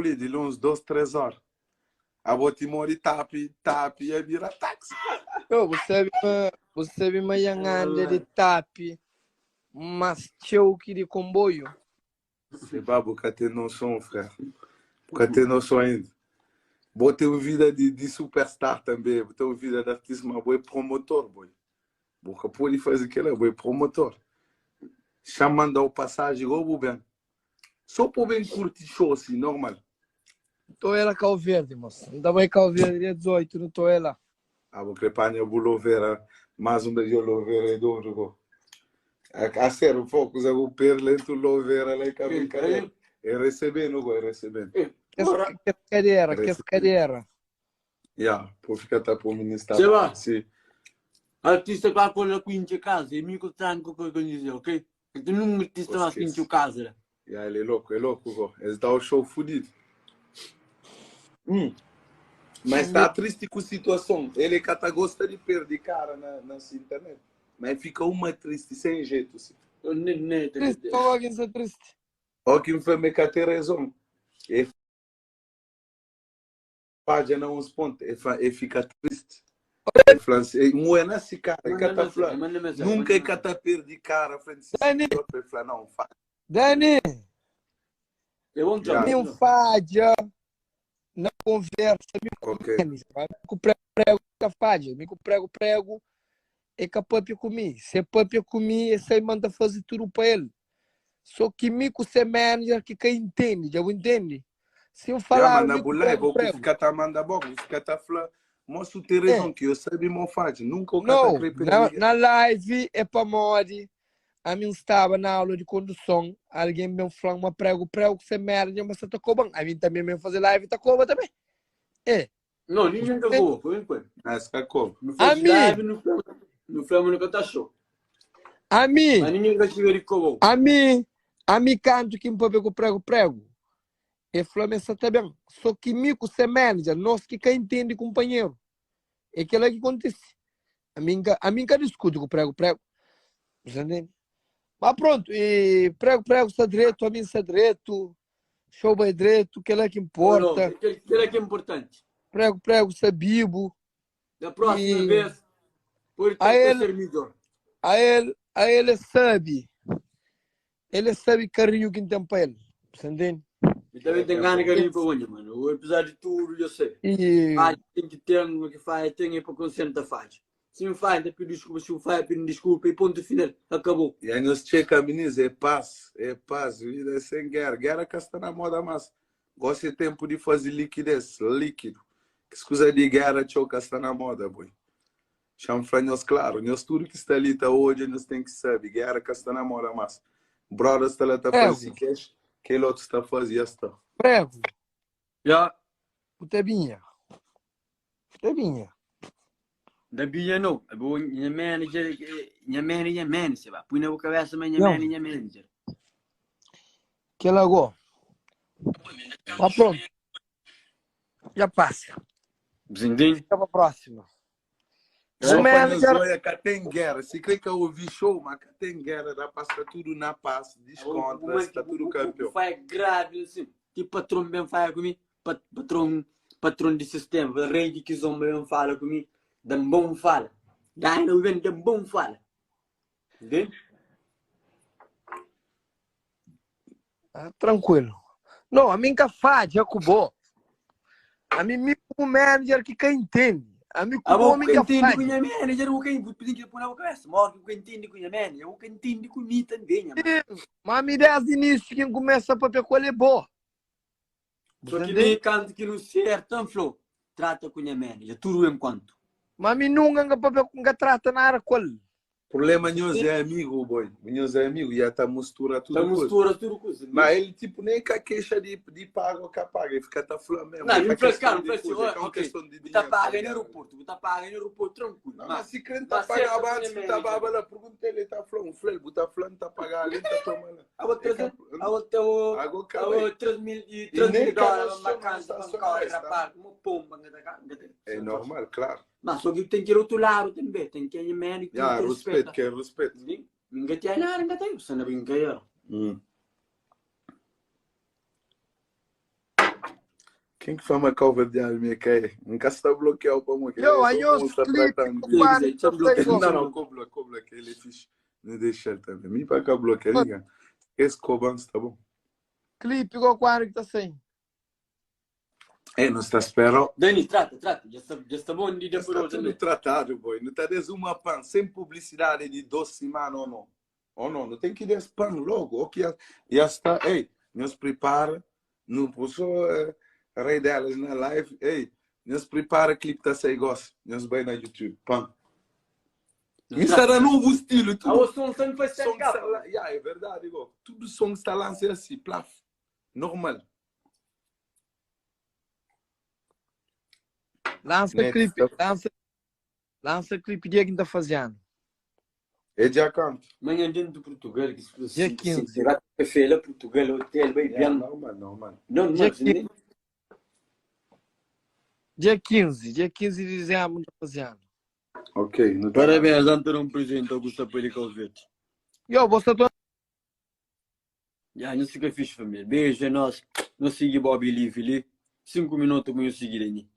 li, di li uns 2, 3 óra. Abo ti mori tapi, tapi ia bira taxi. Yo, bu sabe ma, bu sabe ma ian anda di tapi mas txeu ki di konboiu. Seba, bu ka ten noson, frère. Bu ka ten noson ainda. Bo ten un vida di, di superstar tanbe, bu ten un vida di artista, ma bo é promotor, boi. Bu ka pode faze kela, bo é promotor. Xa mandau pasaji go bu ben. Só pa bu ben kurti show si, normal. Tô ela Cabo Verde, moço. Não tá bem Cabo Verde, dia 18, não tô ela. Ah, bu kre panha bu lovera, mais um de lovera é doido, go. A, a sério, pô, kuza bu perla entre lovera lá e ka brincadeira. É recebendo, go, é recebendo. Kes, kes cadeira, kes cadeira. Ya, pô fica tá pô ministra. Seba. Si. Artista ka kola ku intxi kaza, é mi ku tranka ku organiza, ok? Ka ten nunhun artista mas ki intxi kaza la. Ya, ele é louco, é louco, go. Es dá o show fudido. Hum. Mas tá triste com situação. Ele ka tá gosta de perder cara na, na internet. Mas fica uma triste, sem jeito. Assim. Eu nem nem Triste, como alguém está triste. Ó que me foi me cá ter razão. E falha na uns pontos. E, fa, e fica triste. E fala assim, um é nesse cara, e cá tá falando. Nunca é cá tá perder cara frente Dani. E fala, não, fa. Dani, É bom Ya. nem falha na conversa, mi ku Ok. manager, mi ku prego prego ka falha, mi ku prego prego é ka papia ku mi. Se papia ku mi, é sai manda fazer tudo pa ele. Só que mi ku se manager que ka entende, já bu entende? Se eu Ya, falar, mas na mi ku bulai, prego vou prego. ficar tá manda boca, vou ficar tá fla. Moço, tem razão que eu sabe mo faz. Nunca o cara Não, crê na, perder. na live é pa modi. A mim estava na aula de condução, alguém me falou uma prego prego que você merda, mas você tá coban. A mim também me fazer live tá coba também. É. Não, ninguém tá boa, foi enquanto. Mas tá como? Não fez A mim. live, não foi, não foi, mas nunca tá show. A mim, Mas ninguém vai chegar de cobo. a mim, a mim canto que me com prego prego. E falou, mas tá bem. Só que mim com ser manager, nós que cá entende companheiro. É aquilo que acontece. A mim, a mim cá discute com prego prego. Você entende? Mas pronto, e prego prego está direito, a mim está direito, show vai direito, aquilo é que importa. Aquilo é que é importante. Prego prego está vivo. Da próxima E- vez, pode A ter ele- ser melhor. A ele, a ele sabe. Ele sabe carinho que tem para ele. Você entende? E também tem gana carinho para onde, mano. Apesar de tudo, eu sei. E Ah, tem que ter o que faz, tem é para consciente faz. Se não faz, pede desculpa, se não faz, pede desculpa e ponto final, acabou. E aí nós checa, meninos, é paz, é paz, vida é sem guerra. Guerra que está na moda, mas gosta de tempo de fazer liquidez, líquido. Que escusa de guerra, choca está na moda, boi. Chama para nós, claro, nós tudo que está ali tá hoje, nós tem que saber. Guerra que está na moda, mas brother está lá, tá É, fazendo cash, que outro está fazendo, está. prego, Já, putabinha. Putabinha. da Bia não. A boa, minha manager, minha manager, manager, vá. Põe na cabeça, mas minha Não. manager, manager. Que largou. Mas pronto. Já passa. Zindinho. Fica pra próxima. Só O para nós manager, olha, cá tem guerra. Se crê que eu ouvi show, mas cá tem guerra, dá para estar tudo na paz, descontra, está tudo campeão. Faz grave assim. Tipo patrão bem fala comigo, patrão, patrão de sistema, rei de que zomba bem fala comigo, dá bom fala. Dá não vem, dá bom fala. Entende? Ah, tranquilo. Não, a mim que faz, Jacobo. A mim, me o manager que quem entende. A mim Ah, como bom, homem que que entende faz. com minha manager, o que tem que pôr na cabeça. Maior que entende com minha manager, o que entende comigo também, mano. Mas me desde o início quem começa a papel com ele é boa. Só que nem canto que não certo, então, Flo, trata com minha manager, tudo enquanto. Mas me nunca nga papel nunca trata nada com ele. Problema nós é amigo, boy. Nós é amigo, já tá mistura tudo. Tá coisa. mistura tudo coisa. Mas ele tipo nem que a queixa de, de pago ou que paga, ele fica tá falando mesmo. Não, É não que fala, questão cara, não de fala assim, coisa, é que é uma ok, questão de Tá dinheiro, paga no ligado? aeroporto, tá paga no aeroporto, tranquilo. Não, Mas, mas se crente tá mas pagando certo, antes, minha tá manager. baba lá, pergunta ele, tá falando, falei, tá falando, tá pagando ali, tá tomando. eu vou trazer, É que- eu vou ter o, Água eu acabei. vou 3 mil e E 3 nem mil cada dólares chama uma casa, estacionar, uma está? rapaz, uma pomba, nga tá- nga tá- É normal, claro. Mas só que tem que ir outro lado também, tem que ir médico, tem Já, que respeito, que é respeito. Ninguém tem nada, ninguém tem, você não brinca aí. Hum. Ken ki fla ma kauverdianu mi é ka é? N ka sta blokiau pamo kel Yo, é só anhos un sta clipe tratando ku di. quando que ta sai Não, go? não, ko blokia, ko blokia, ele é fixe. Não deixa ele também. Mi pa ka blokia ninguém. Esse cobrança tá bom. Clipe go quando que ta sai? É, não está esperando. Dani, trata, trata. Já está, já está bom de Já está depois tudo também. tratado, boy. Não está des uma pan, sem publicidade de duas semanas ou não. Ou não, não tem que des pan logo. Ok, já, já está. Ei, nos prepara. Não posso uh, rei delas na live. Ei, nos prepara clipe tá sai gosto. Nos vai na YouTube. Pan. Não Isso era trata. novo estilo. Ah, Tudo o som sempre foi som 7K. está lá. Yeah, é verdade, igual. Tudo som está lá assim, plaf. Normal. Lança Neto, clipe, tá- lança, lança clipe dia que tá fazendo. É de canto. Manhã dentro de Portugal, que se Dia se 15. se café lá Portugal, hotel, bem Yeah, bem. normal, normal. Não, Dia não, nem. Dia 15, dia 15 de dezembro tá fazendo. Ok, não tá. Parabéns, Antônio, um presente, Augusto Apelico Calvete. Yo, você tá Já, não fica fixe, família. Beijo, é nós. Não siga Bob Live ali. 5 minutos com eu seguir aí.